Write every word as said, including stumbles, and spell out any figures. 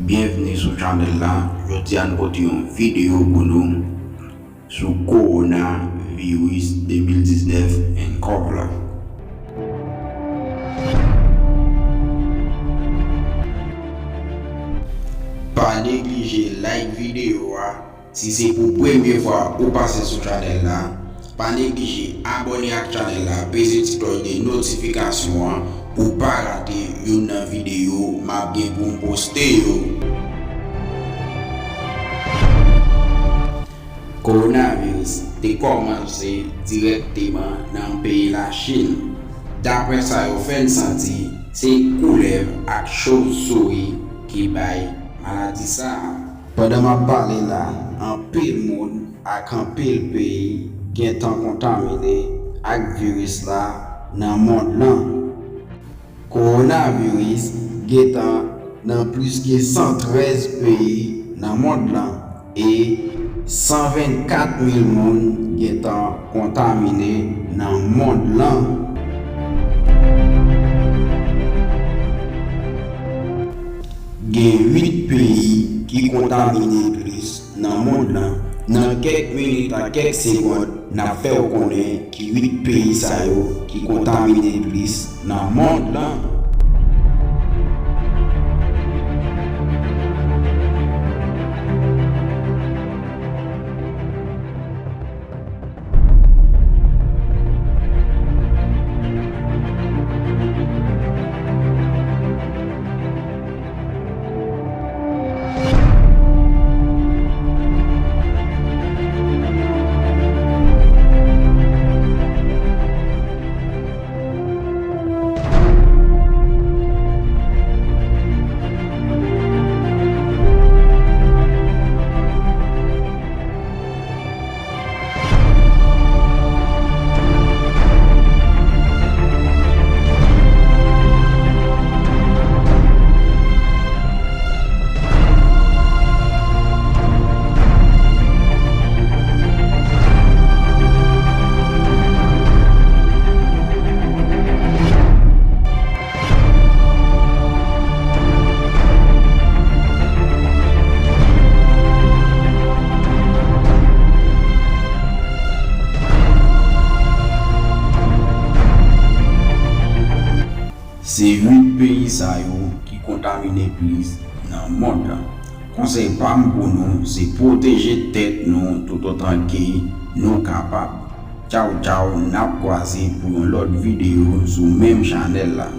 Byenvni sou chanèl la. Jodi a n pote yon videyo pou nou sou Coronavirus de mil diznèf and Cov la. Pa neglije like videyo a. Si se pou premye fwa ou pase sou chanèl la, pa neglije abòne ak chanèl la, peze ti klòch de notifikasyon an pou w pa rate youn nan videyo m ap gen pou m poste yo. Kowonaviris te kòmanse dirèkteman nan peyi Lachin. Daprè sa yo fè n santi, se koulèv ak chauve-souris ki bay maladi sa a. Pandan m ap pale la, anpil moun ak anpil peyi gentan kontamine ak viris la nan mond lan. Kowonaviris gentan nan plis ke san trèz peyi nan mond lan e san vennkat mil moun gentan kontamine nan mond lan. Gen uit peyi ki kontamine plis nan mond lan. Nan kèk minit ak kèk segond, n ap fè w konnen ki uit peyi sa yo ki kontamine plis nan mond lan. Se uit peyi sa yo ki kontamine plis nan mond lan. Konsèy pa m pou nou se pwoteje tèt nou toutotan ke nou kapab. Tchaw tchaw, n ap kwaze pou yon lòt videyo sou menm chanèl la.